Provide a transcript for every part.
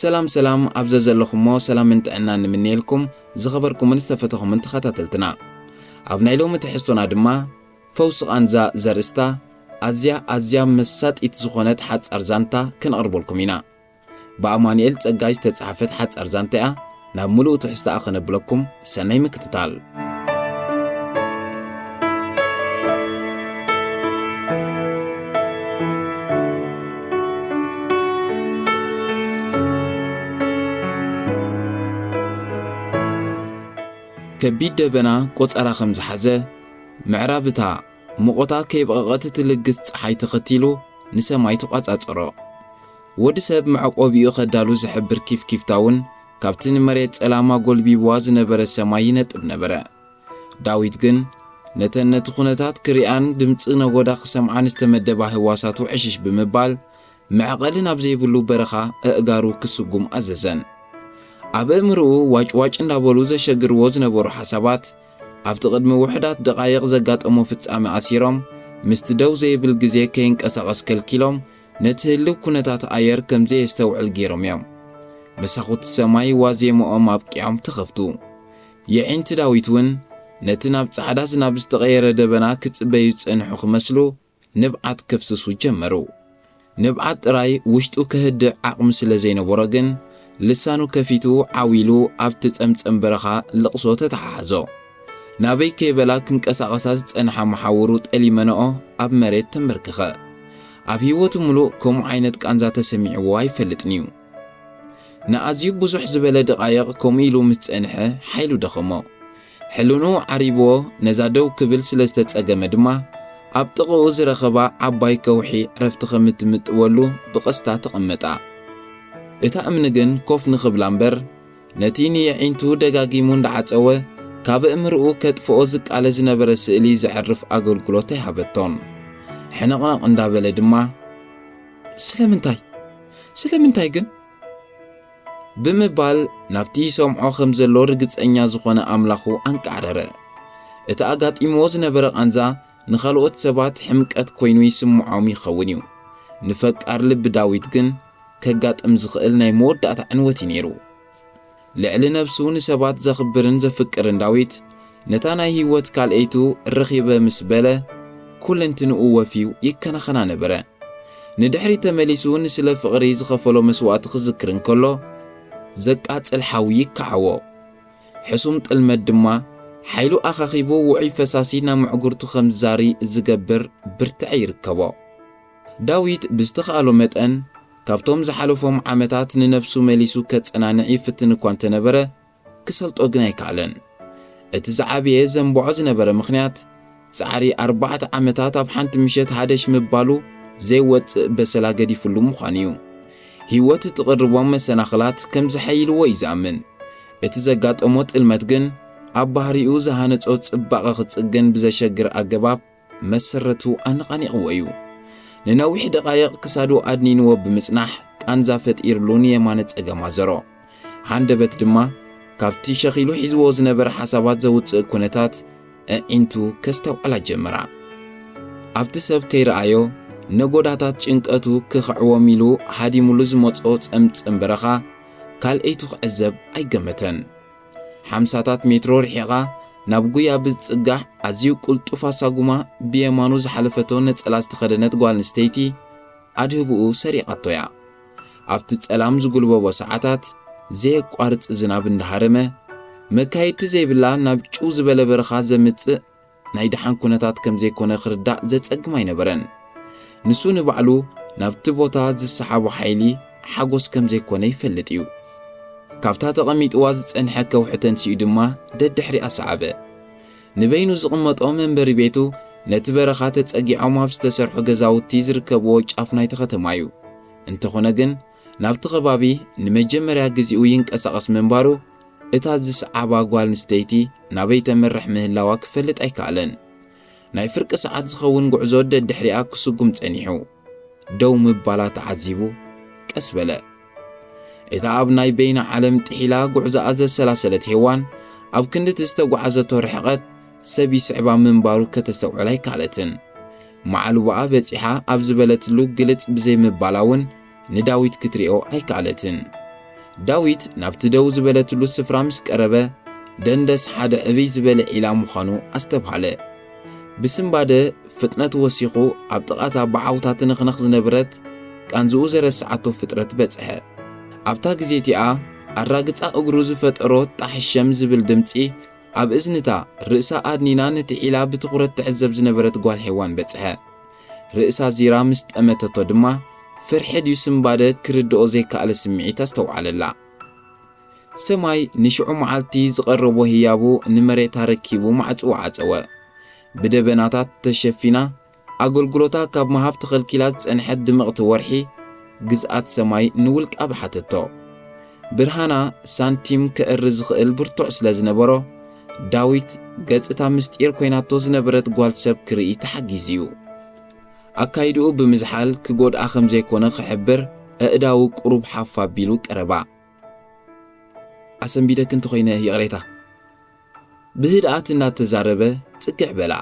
ሰላም ሰላም፣ ኣብ ዘዘለኹሞ ሰላምን ጥዕናን ንምንየልኩም ዝኸበርኩምን ዝተፈተኹምን ተኸታተልትና። ኣብ ናይ ሎሚ ትሕዝቶና ድማ ፈውሲ ቃንዛ ዘርእስታ ኣዝያ ኣዝያ መሳጢት ዝኾነት ሓጻር ዛንታ ከነቕርበልኩም ኢና። ብኣማኑኤል ጸጋይ ዝተጻሕፈት ሓጻር ዛንታ እያ። ናብ ምሉእ ትሕዝቶኣ ከነብለኩም ሰናይ ምክትታል። ከቢድ ደበና ቆጸራ ከም ዝሓዘ፣ ምዕራብ እታ ሙቐታ ከይብቐቐት ትልግስ ጸሓይ ተኸቲሉ ንሰማይ ተቋጻጸሮ። ወዲ ሰብ መዕቆቢኡ ከዳሉ ዝሕብር ኪፍኪፍታ እውን ካብቲ ንመሬት ጸላማ ጎልቢብዋ ዝነበረ ሰማይ ይነጥብ ነበረ። ዳዊት ግን ነተን ነቲ ኩነታት ክሪኣን ድምጺ ነጎዳ ክሰምዓን ዝተመደባ ህዋሳቱ ዕሽሽ ብምባል፣ መዕቐሊ ናብ ዘይብሉ በረኻ ኣእጋሩ ክስጉም ኣዘዘን። ኣብ ኣእምሮኡ ዋጭዋጭ እንዳበሉ ዘሸግርዎ ዝነበሩ ሓሳባት፣ ኣብቲ ቅድሚ ውሑዳት ደቓይቕ ዘጋጠሞ ፍጻመ ኣሲሮም፣ ምስቲ ደው ዘይብል ግዜ ከይንቀሳቐስ ከልኪሎም፣ ነቲ ህልው ኩነታት ኣየር ከም ዘየስተውዕል ገይሮም እዮም። መሳኹቲ ሰማይ ዋዜምኦም ኣብቂዖም ተኸፍቱ። የዒንቲ ዳዊት እውን ነቲ ናብ ጻዕዳ ዝናብ ዝተቐየረ ደበና ክጽበዩ ዝጸንሑ ክመስሉ፣ ንብዓት ከፍስሱ ጀመሩ። ንብዓት ጥራይ ውሽጡ ከህድእ ዓቕሚ ስለ ዘይነበሮ ግን፣ ልሳኑ ከፊቱ ዓው ኢሉ ኣብቲ ጸምጸም በረኻ ልቕሶ ተተሓሓዞ። ናበይ ከይበላ ክንቀሳቐሳ ዝጸንሓ መሓውሩ ጠሊመንኦ ኣብ መሬት ተንበርክኸ። ኣብ ህይወቱ ምሉእ ከምኡ ዓይነት ቃንዛ ተሰሚዕዎ ኣይፈልጥን እዩ። ንኣዝዩ ብዙሕ ዝበለ ደቓይቕ ከምኡ ኢሉ ምስ ጸንሐ ሓይሉ ደኸሞ። ሕልንኡ ዓሪብዎ ነዛ ደው ክብል ስለ ዝተጸገመ ድማ፣ ኣብ ጥቕኡ ዝረኸባ ዓባይ ከውሒ ዕረፍቲ ከም እትምጥወሉ ብቐስታ ተቐመጣ። እታ እምኒ ግን ኮፍ ንኽብላ እምበር፣ ነቲ ንየዒንቱ ደጋጊሙ እንዳዓጸወ፣ ካብ ኣእምርኡ ከጥፍኦ ዝቃለ ዝነበረ ስእሊ ዘዕርፍ ኣገልግሎት ኣይሃበቶን። ሕንቕንቕ እንዳበለ ድማ፣ "ስለምንታይ? ስለምንታይ ግን?" ብምባል ናብቲ ይሰምዖ ከም ዘሎ ርግጸኛ ዝኾነ ኣምላኹ ኣንቃዕረረ። እቲ ኣጋጢምዎ ዝነበረ ቃንዛ ንኻልኦት ሰባት ሕምቀት ኮይኑ ይስምዖም ይኸውን እዩ። ንፈቃር ልቢ ዳዊት ግን ከጋጥም ዝኽእል ናይ መወዳእታ ዕንወት እዩ ነይሩ። ልዕሊ ነብሱ ንሰባት ዘኽብርን ዘፍቅርን ዳዊት፣ ነታ ናይ ህይወት ካልኣይቱ ረኺበ ምስ በለ፣ ኩለንትንኡ ወፍዩ ይከናኸና ነበረ። ንድሕሪት ተመሊሱ ንስለ ፍቕሪ ዝኸፈሎ መስዋእቲ ክዝክር እንከሎ፣ ዘቃጽል ሓዊ ይከዓዎ። ሕሱም ጥልመት ድማ ሓይሉ ኣኻኺቡ ውዑይ ፈሳሲ ናብ ምዕጉርቱ ከም ዛሪ ዝገብር ብርትዐ ይርከቦ። ዳዊት ብዝተኻእሎ መጠን ካብቶም ዝሓለፎም ዓመታት ንነብሱ መሊሱ ከጸናንዕ ይፍትን እኳ እንተነበረ፣ ክሰልጦ ግን ኣይከኣለን። እቲ ዝዓበየ ዘንብዖ ዝነበረ ምኽንያት፣ ጻዕሪ ኣርባዕተ ዓመታት ኣብ ሓንቲ ምሸት ሃደሽ ምባሉ ዘይወጽእ በሰላ ገዲፍሉ ምዃኑ እዩ። ህይወት እትቕርቦም መሰናኽላት ከም ዘሐይልዎ እዩ ዝኣምን። እቲ ዘጋጠሞ ጥልመት ግን ኣብ ባህሪኡ ዝሃነጾ ጽባቐ ክጽገን ብዘሸግር ኣገባብ መሰረቱ ኣነቓኒቕዎ እዩ። ንነዊሕ ደቓይቕ ክሳዱ ኣድኒንዎ ብምጽናሕ ቃንዛ ፈጢርሉ ንየማነ ጸገም ኣዘሮ። ሃንደበት ድማ ካብቲ ሸኺሉ ሒዝዎ ዝነበረ ሓሳባት ዘውጽእ ኩነታት ኣዒንቱ ከስተውዕላ ጀመራ። ኣብቲ ሰብ ከይረኣዮ ነጎዳታት ጭንቀቱ ክኽዕዎም ኢሉ ሃዲሙሉ ዝመጾ ጸምጸም በረኻ ካልኣይቱ ክዕዘብ ኣይገመተን። ሓምሳታት ሜትሮ ርሒቓ ናብ ጉያ ብዝጽጋዕ ኣዝዩ ቅልጡፍ ኣሳጉማ ብየማኑ ዝሓለፈቶ ነጸላ ዝተኸደነት ጓል ኣንስተይቲ ኣድህብኡ ሰሪቓቶ እያ። ኣብቲ ጸላም ዝጉልበቦ ሰዓታት ዘየቋርጽ ዝናብ እንዳሃረመ፣ መካየድቲ ዘይብላ ናብ ጭው ዝበለ በረኻ ዘምጽእ ናይ ደሓን ኩነታት ከም ዘይኮነ ክርዳእ ዘጸግም ኣይነበረን። ንሱ ንባዕሉ ናብቲ ቦታ ዝሰሓቦ ሓይሊ ሓጎስ ከም ዘይኮነ ይፈልጥ እዩ። ካብታ ተቐሚጥዋ ዝጸንሐ ከውሒ ተንሲኡ ድማ ደድሕሪኣ ሰዓበ። ንበይኑ ዝቕመጦ መንበሪ ቤቱ ነቲ በረኻ ተጸጊዖም ኣብ ዝተሰርሑ ገዛውቲ ዝርከብዎ ጫፍ ናይቲ ከተማ እዩ። እንተኾነ ግን ናብቲ ከባቢ ንመጀመርያ ግዜኡ ይንቀሳቐስ ምንባሩ፣ እታ ዝሰዓባ ጓል ኣንስተይቲ ናበይ ተምርሕ ምህላዋ ክፈልጥ ኣይከኣለን። ናይ ፍርቂ ሰዓት ዝኸውን ጉዕዞ ደድሕሪኣ ክስጉም ጸኒሑ። ደው ምባላ ተዓዚቡ ቀስ በለ። እታ ኣብ ናይ በይነ ዓለም ጥሒላ ጉዕዞኣ ዘሰላሰለት ሄዋን፣ ኣብ ክንድቲ ዝተጓዓዘቶ ርሕቐት ሰብ ይስዕባ ምንባሩ ከተስተውዕል ኣይከኣለትን። መዓልቦኣ በጺሓ ኣብ ዝበለትሉ ግልጽ ብዘይምባላ እውን ንዳዊት ክትሪኦ ኣይከኣለትን። ዳዊት ናብቲ ደው ዝበለትሉ ስፍራ ምስ ቀረበ፣ ደንደስ ሓደ ዕብይ ዝበለ ዒላ ምዃኑ ኣስተብሃለ። ብስንባደ ፍጥነቱ ወሲኹ፣ ኣብ ጥቓታ ብዓውታ ትንኽነኽ ዝነበረት ቃንዝኡ ዘረስዓቶ ፍጥረት በጽሐ። ኣብታ ግዜ እቲኣ፣ ኣራግጻ እግሩ ዝፈጠሮ ጣሕሸም ዝብል ድምጺ ኣብ እዝንታ፣ ርእሳ ኣድኒና ነቲ ዒላ ብትኹረት ትዕዘብ ዝነበረት ጓል ሄዋን በጽሐ። ርእሳ ዚራ ምስ ጠመተቶ ድማ፣ ፍርሒ ድዩ ስንባደ ክርድኦ ዘይከኣለ ስምዒት ኣስተውዓለላ። ሰማይ ንሽዑ መዓልቲ ዝቐረቦ ህያቡ ንመሬት ኣረኪቡ ማዕጽኡ ዓጸወ። ብደበናታት ተሸፊና፣ ኣገልግሎታ ካብ ምሃብ ተኸልኪላ ዝጸንሐት ድምቕቲ ወርሒ፣ ግዝኣት ሰማይ ንውልቃ በሓተቶ። ብርሃና ሳንቲም ከእሪ ዝኽእል ብርቱዕ ስለ ዝነበሮ፣ ዳዊት ገጽ እታ ምስጢር ኮይናቶ ዝነበረት ጓል ሰብ ክርኢ ተሓጊዙ እዩ። ኣካይድኡ ብምዝሓል ክጎድኣ ከም ዘይኮነ ክሕብር፣ ኣእዳዉ ቁሩብ ሓፍ ኣቢሉ ቀረባ። ኣሰንቢደኪ እንተኾይነ ይቕሬታ። ብህድኣት እናተዛረበ ጽግዕ በላ።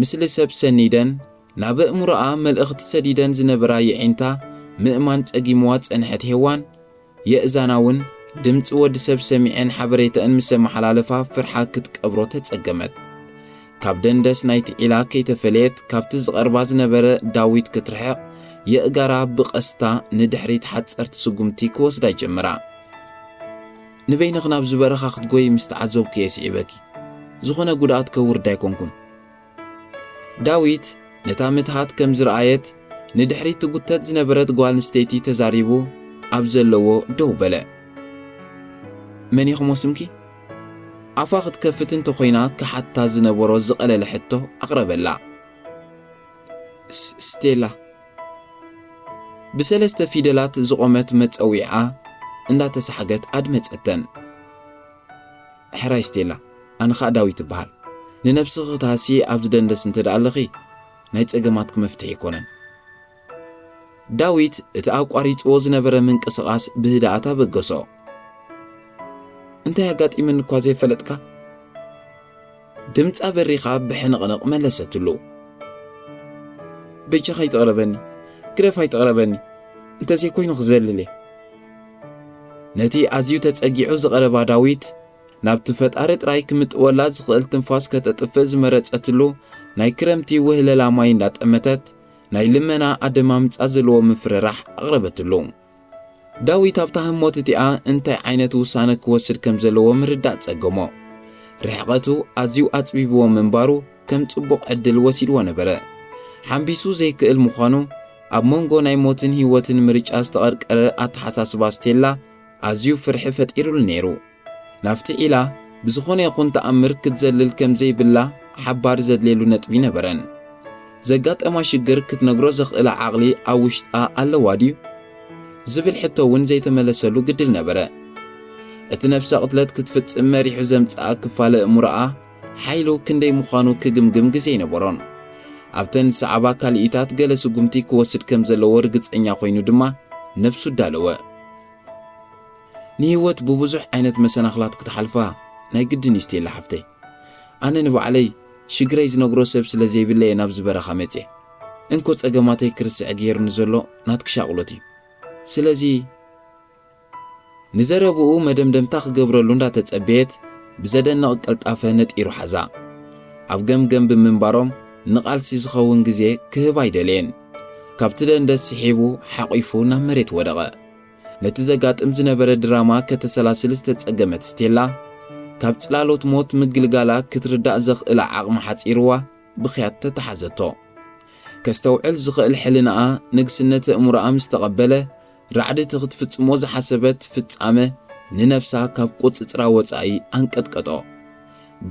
ምስሊ ሰብ ሰኒደን፣ ናብ ኣእምሮኣ መልእኽቲ ሰዲደን ዝነበራ የዒንታ ምእማን ጸጊምዋ ጸንሐት ሄዋን፣ የእዛና እውን ድምጺ ወዲ ሰብ ሰሚዐን ሓበሬተአን ምስ ኣመሓላለፋ ፍርሓ ክትቀብሮ ተጸገመት። ካብ ደንደስ ናይቲ ዒላ ከይተፈለየት ካብቲ ዝቐርባ ዝነበረ ዳዊት ክትርሕቕ የእጋራ ብቐስታ ንድሕሪት ሓጸርቲ ስጉምቲ ክወስዳ ጀመራ። ንበይንኺ ናብ ዝበረኻ ክትጎይ ምስ ተዓዘብኩ እየ ስዒበኪ። ዝኾነ ጉድኣት ከውርድ ኣይኮንኩን። ዳዊት ነታ ምትሃት ከም ዝረኣየት ንድሕሪት ትጉተት ዝነበረት ጓል ኣንስተይቲ ተዛሪቡ ኣብ ዘለዎ ደው በለ። መን ኢኹሞ ስምኪ? ኣፋ ክትከፍት እንተኾይና ክሓታ ዝነበሮ ዝቐለለ ሕቶ ኣቕረበላ። ስ-፣ ስቴላ። ብሰለስተ ፊደላት ዝቖመት መጸዊዓ እንዳተሳሕገት ኣድመጸተን። ሕራይ ስቴላ፣ ኣነ ኸኣ ዳዊት እበሃል። ንነብስኺ ክትሃሲ ኣብዚ ደንደስ እንተ ደኣ ኣለኺ፣ ናይ ጸገማትኪ መፍትሒ ኣይኮነን። ዳዊት እቲ ኣቋሪጽዎ ዝነበረ ምንቅስቓስ ብህድኣት ኣበገሶ። እንታይ ኣጋጢሙኒ እኳ ዘይፈለጥካ? ድምጻ በሪኻ ብሕንቕንቕ መለሰትሉ። በጃኻ ኣይትቕረበኒ፣ ግደፍ ኣይትቕረበኒ፣ እንተዘይኮይኑ ክዘልል እየ። ነቲ ኣዝዩ ተጸጊዑ ዝቐረባ ዳዊት፣ ናብቲ ፈጣሪ ጥራይ ክምጥወላ ዝኽእል ትንፋስ ከተጥፍእ ዝመረጸትሉ ናይ ክረምቲ ውህለላ ማይ እንዳጠመተት፣ ናይ ልመና ኣደማምጻ ዘለዎ ምፍርራሕ ኣቕረበትሉ። ዳዊት ኣብታ ህሞት እቲኣ እንታይ ዓይነት ውሳነ ክወስድ ከም ዘለዎ ምርዳእ ጸገሞ። ርሕቐቱ ኣዝዩ ኣጽቢብዎ ምንባሩ ከም ጽቡቕ ዕድል ወሲድዎ ነበረ። ሓምቢሱ ዘይክእል ምዃኑ፣ ኣብ መንጎ ናይ ሞትን ህይወትን ምርጫ ዝተቐርቀረ ኣተሓሳስባ ስቴላ ኣዝዩ ፍርሒ ፈጢሩሉ ነይሩ። ናብቲ ዒላ ብዝኾነ ይኹን ተኣምር ክትዘልል ከም ዘይብላ ሓባር ዘድልየሉ ነጥቢ ነበረን። ዘጋጠማ ሽግር ክትነግሮ ዘኽእላ ዓቕሊ ኣብ ውሽጣ ኣለዋ ድዩ? ዝብል ሕቶ እውን ዘይተመለሰሉ ግድል ነበረ። እቲ ነፍሰ ቅትለት ክትፍጽም መሪሑ ዘምጽኣ ክፋለ እምሮኣ ሓይሉ ክንደይ ምዃኑ ክግምግም ግዜ ኣይነበሮን። ኣብተን ዝሰዓባ ካልኢታት ገለ ስጉምቲ ክወስድ ከም ዘለዎ ርግጸኛ ኮይኑ ድማ ነብሱ ኣዳለወ። ንህይወት ብብዙሕ ዓይነት መሰናኽላት ክትሓልፋ ናይ ግድን እዩ ስቴላ ሓፍተይ። ኣነ ንባዕለይ ሽግረይ ዝነግሮ ሰብ ስለ ዘይብለየ ናብዚ በረኻ መጽየ። እንኮ ጸገማተይ ክርስዕ ገይሩኒ ዘሎ ናትኪ ሻቕሎት እዩ። ስለዚ ንዘረብኡ መደምደምታ ክገብረሉ እንዳተጸበየት ብዘደንቕ ቅልጣፈ ነጢሩ ሓዛ። ኣብ ገምገም ብምንባሮም ንቓልሲ ዝኸውን ግዜ ክህብ ኣይደለየን። ካብቲ ደንደስ ስሒቡ ሓቒፉ ናብ መሬት ወደቐ። ነቲ ዘጋጥም ዝነበረ ድራማ ከተሰላስል ዝተጸገመት ስቴላ፣ ካብ ጽላሎት ሞት ምግልጋላ ክትርዳእ ዘኽእላ ዓቕሚ ሓጺርዋ ብኽያት ተተሓዘቶ። ከስተውዕል ዝኽእል ሕልናኣ ንግስነት ኣእምሮኣ ምስ ተቐበለ፣ ራዕዲ እቲ ክትፍጽሞ ዝሓሰበት ፍጻመ ንነብሳ ካብ ቁጽጽራ ወጻኢ ኣንቀጥቀጦ።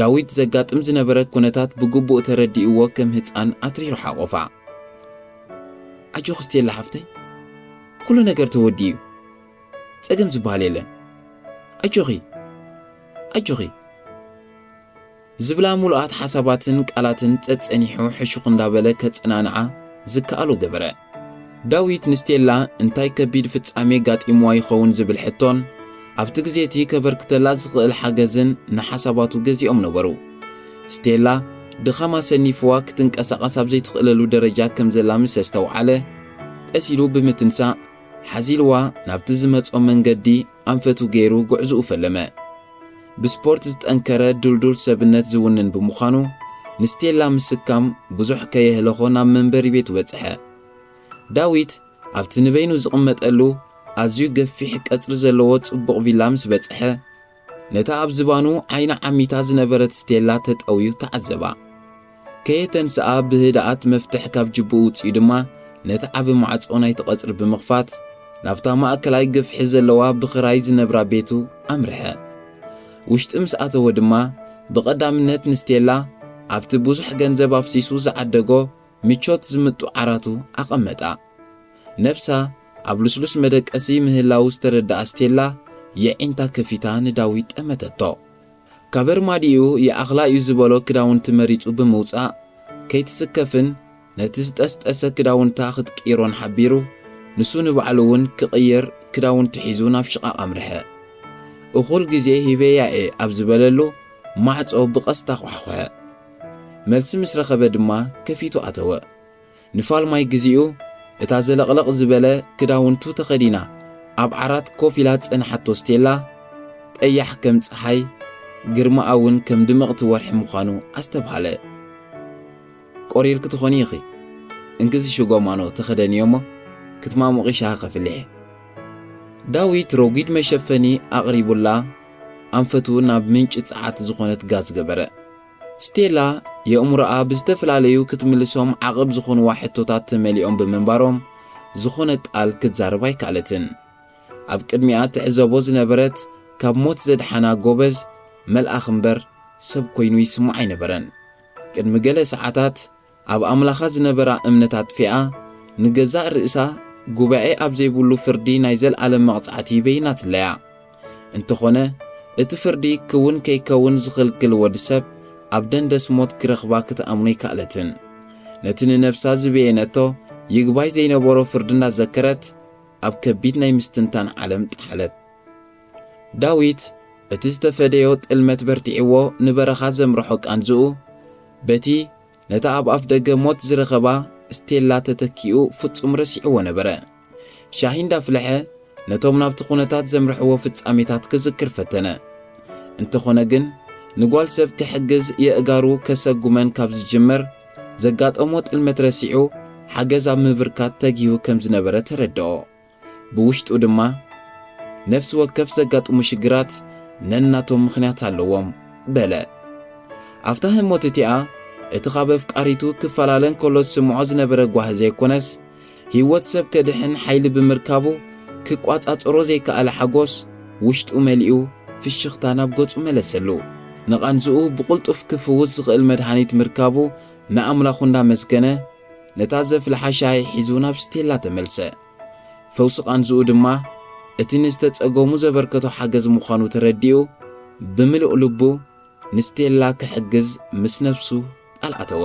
ዳዊት ዘጋጥም ዝነበረ ኩነታት ብግቡእ ተረዲእዎ ከም ህጻን ኣትሪሩ ሓቖፋ። ኣጆኺ ስቴላ ሓፍተይ፣ ኩሉ ነገር ተወዲኡ እዩ። ጸገም ዝበሃል የለን። ኣጆኺ፣ ኣጆኺ። ዝብላ ምሉኣት ሓሳባትን ቃላትን ጸጸኒሑ ሕሹኽ እንዳበለ ከጸናንዓ ዝከኣሎ ገበረ። ዳዊት ንስቴላ እንታይ ከቢድ ፍጻሜ ጋጢምዋ ይኸውን ዝብል ሕቶን ኣብቲ ግዜ እቲ ከበርክተላ ዝኽእል ሓገዝን ንሓሳባቱ ገዚኦም ነበሩ። ስቴላ ድኻማ ሰኒፍዋ ክትንቀሳቐስ ኣብ ዘይትኽእለሉ ደረጃ ከም ዘላ ምስ ኣስተውዓለ፣ ቀስ ኢሉ ብምትንሳእ፣ ሓዚልዋ ናብቲ ዝመጾ መንገዲ ኣንፈቱ ገይሩ ጉዕዝኡ ፈለመ። ብስፖርት ዝጠንከረ ድልዱል ሰብነት ዝውንን ብምዃኑ፣ ንስቴላ ምስካም ብዙሕ ከየህለኾ ናብ መንበሪ ቤቱ በጽሐ። ዳዊት ኣብቲ ንበይኑ ዝቕመጠሉ ኣዝዩ ገፊሕ ቀጽሪ ዘለዎ ጽቡቕ ቪላ ምስ በጽሐ፣ ነታ ኣብ ዝባኑ ዓይና ዓሚታ ዝነበረት ስቴላ ተጠውዩ ተዓዘባ። ከየተንስኣ ብህድኣት መፍትሕ ካብ ጅብኡ ውጽኡ ድማ ነቲ ዓቢ ማዕጾ ናይቲ ቀጽሪ ብምኽፋት ናብታ ማእከላይ ግፍሒ ዘለዋ ብኽራይ ዝነብራ ቤቱ ኣምርሐ። ውሽጢ ምስ ኣተወ ድማ ብቐዳምነት ንስቴላ ኣብቲ ብዙሕ ገንዘብ ኣፍሲሱ ዝዓደጎ ምቾት ዝምጡ ዓራቱ ኣቐመጣ። ነብሳ ኣብ ልስሉስ መደቀሲ ምህላው ዝተረድኣ ስቴላ የዒንታ ከፊታ ንዳዊት ጠመተቶ። ካብ ኣርማድኡ ይኣኽላ እዩ ዝበሎ ክዳውንቲ መሪጹ ብምውጻእ፣ ከይትስከፍን ነቲ ዝጠስጠሰ ክዳውንታ ክትቅይሮን ሓቢሩ፣ ንሱ ንባዕሉ እውን ክቕይር ክዳውንቲ ሒዙ ናብ ሽቓቕ ኣምርሐ። እኹል ግዜ ሂበያ እየ ኣብ ዝበለሉ፣ ማዕጾ ብቐስታ ኳሕኩሐ። መልሲ ምስ ረኸበ ድማ ከፊቱ ኣተወ። ንፋልማይ ግዜኡ እታ ዘለቕለቕ ዝበለ ክዳውንቱ ተኸዲና ኣብ ዓራት ኮፍ ኢላ ዝጸንሓቶ ስቴላ፣ ቀያሕ ከም ጸሓይ፣ ግርማኣ እውን ከም ድምቕቲ ወርሒ ምዃኑ ኣስተብሃለ። "ቆሪርኪ ትኾኒ ኢኺ። እንክዚ ሽጎማኖ ተኸደንዮ እሞ ክትማሙቒ ሻሂ ከፍልሕ እየ።" ዳዊት ረጒድ መሸፈኒ ኣቕሪቡላ፣ ኣንፈቱ ናብ ምንጪ ጸዓት ዝኾነት ጋዝ ገበረ። ስቴላ የእምሮኣ ብዝተፈላለዩ ክትምልሶም ዓቕብ ዝኾንዋ ሕቶታት ተመሊኦም ብምንባሮም፣ ዝኾነ ቃል ክትዛረብ ኣይከኣለትን። ኣብ ቅድሚኣ ትዕዘቦ ዝነበረት ካብ ሞት ዘድሓና ጎበዝ፣ መልኣኽ እምበር ሰብ ኮይኑ ይስምዓ ኣይነበረን። ቅድሚ ገለ ሰዓታት ኣብ ኣምላኻ ዝነበራ እምነት ኣጥፊኣ፣ ንገዛእ ርእሳ ጉባኤ ኣብ ዘይብሉ ፍርዲ ናይ ዘልኣለም መቕጻዕቲ በይናትለያ። እንተኾነ፣ እቲ ፍርዲ ክውን ከይከውን ዝኽልክል ወዲ ሰብ ኣብ ደንደስ ሞት ክረኽባ ክትኣምኖ ኣይከኣለትን። ነቲ ንነብሳ ዝበየነቶ ይግባይ ዘይነበሮ ፍርዲ እናዘከረት፣ ኣብ ከቢድ ናይ ምስትንታን ዓለም ጠሓለት። ዳዊት፣ እቲ ዝተፈደዮ ጥልመት በርቲዕዎ ንበረኻ ዘምርሖ ቃንዝኡ፣ በቲ ነታ ኣብ ኣፍ ደገ ሞት ዝረኸባ ስቴላ ተተኪኡ ፍጹም ረሲዕዎ ነበረ። ሻሂ እንዳፍለሐ ነቶም ናብቲ ኩነታት ዘምርሕዎ ፍጻሜታት ክዝክር ፈተነ። እንተኾነ ግን፣ ንጓል ሰብ ክሕግዝ የእጋሩ ከሰጉመን ካብ ዝጅምር፣ ዘጋጠሞ ጥልመት ረሲዑ ሓገዝ ኣብ ምብርካት ተጊሁ ከም ዝነበረ ተረድኦ። ብውሽጡ ድማ፣ ነፍሲ ወከፍ ዘጋጥሙ ሽግራት ነናቶም ምኽንያት ኣለዎም በለ። ኣብታ ህሞት እቲኣ፣ እቲ ካብ ኣፍቃሪቱ ክፈላለ እንከሎ ዝስምዖ ዝነበረ ጓሂ ዘይኮነስ፣ ህይወት ሰብ ከድሕን ሓይሊ ብምርካቡ ክቋጻጸሮ ዘይከኣለ ሓጎስ ውሽጡ መሊኡ፣ ፍሽኽታ ናብ ገጹ መለሰሉ። ንቓንዝኡ ብቕልጡፍ ክፍውስ ዝኽእል መድሃኒት ምርካቡ ንኣምላኹ እንዳመስገነ፣ ነታ ዘፍልሓ ሻሂ ሒዙ ናብ ስቴላ ተመልሰ። ፈውሲ ቃንዝኡ ድማ እቲ ንዝተጸገሙ ዘበርከቶ ሓገዝ ምዃኑ ተረዲኡ፣ ብምሉእ ልቡ ንስቴላ ክሕግዝ ምስ ነብሱ ቃል ኣተወ።